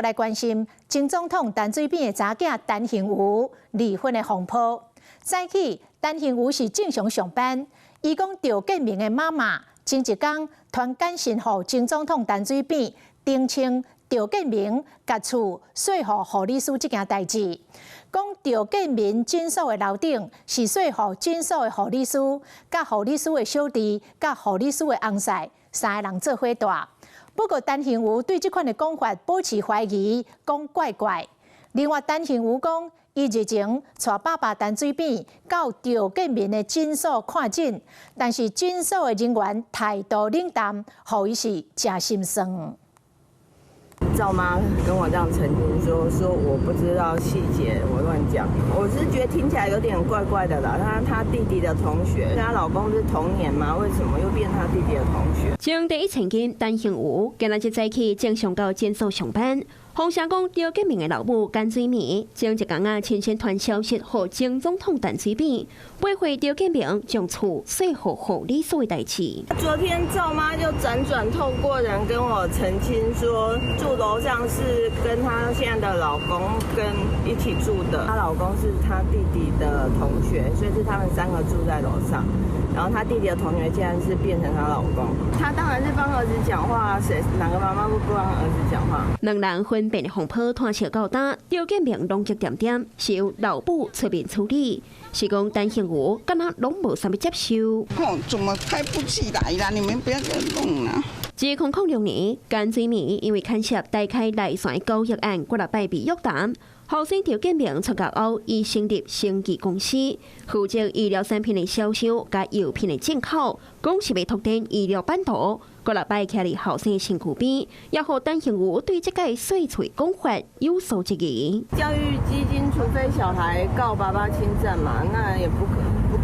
來關心前總統陳水扁的查囝陳幸妤離婚的風波。早起陳幸妤是正常上班，伊講趙建銘的媽媽前一工傳簡訊予前總統陳水扁，澄清趙建銘共厝稅予護理師這件代誌。講趙建銘診所的樓頂是稅予診所的護理師，佮護理師的小弟，佮護理師的翁婿三个人做伙住。不過陳幸妤對這款的講法保持懷疑，講怪怪。另外，陳幸妤講，伊日前帶爸爸陳水扁到趙建銘的診所看診，但是診所的人員態度冷淡，予伊是誠心酸。趙媽跟我這樣澄清說，說我不知道細節，我亂講。我是覺得聽起來有點怪怪的啦。她弟弟的同學，跟她老公是同年嗎？為什麼又變她弟弟的同學？前第一千金陳幸妤，今仔日早起正常到診所上班。風聲講趙建銘的老母簡水美，前一工仔親身傳消息予前總統陳水扁，背回趙建銘將厝稅予護理師的代誌。昨天趙媽就輾轉透過人跟我澄清說，住樓上是跟她現在的老公跟一起住的，她老公是她弟弟的同學，所以是他們三個住在樓上。然後她弟弟的同學竟然是變成她老公，她當然是幫兒子講話，誰哪個媽媽不幫兒子講話？兩人婚變的風波拖笑到今，趙建銘攏激恬恬，是由老母出面處理，是講陳幸妤敢若攏無啥物接受。哦，怎麼開不起來啦？你們不要再弄啦。自2006年，簡水美因為牽涉大開內線交易案，幾若擺被約談。後生趙建銘出獄後，伊成立生技公司，負責醫療產品的銷售佮藥品的進口，講是欲拓展醫療版圖。幾若擺徛佇後生身軀邊，也予陳幸妤對這個稅喙講法有所質疑。教育基金，除非小孩告爸爸侵佔嘛，那也不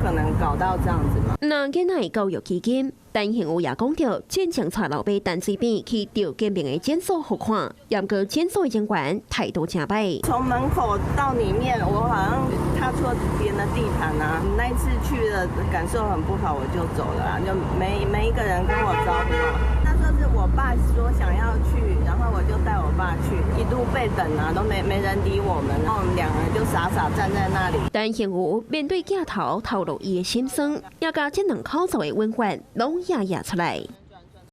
可能搞到這樣子嘛。那囡仔教育基金，陳幸妤也講著，進前帶老爸陳水扁去趙建銘的診所予看，毋過診所的人員態度誠歹。從門口到裡面，我好像踏錯別人的地盤啊！那一次去了，感受很不好，我就走了啊，就沒一個人跟我招呼啊。那時候是我爸說想要去，然後我就帶我爸去，一度被等啊，都沒人理我們，然後我們兩個人就傻傻站在那裡。陳幸妤面對鏡頭透露伊的心酸，也共這兩口子的恩怨攏掖掖出來。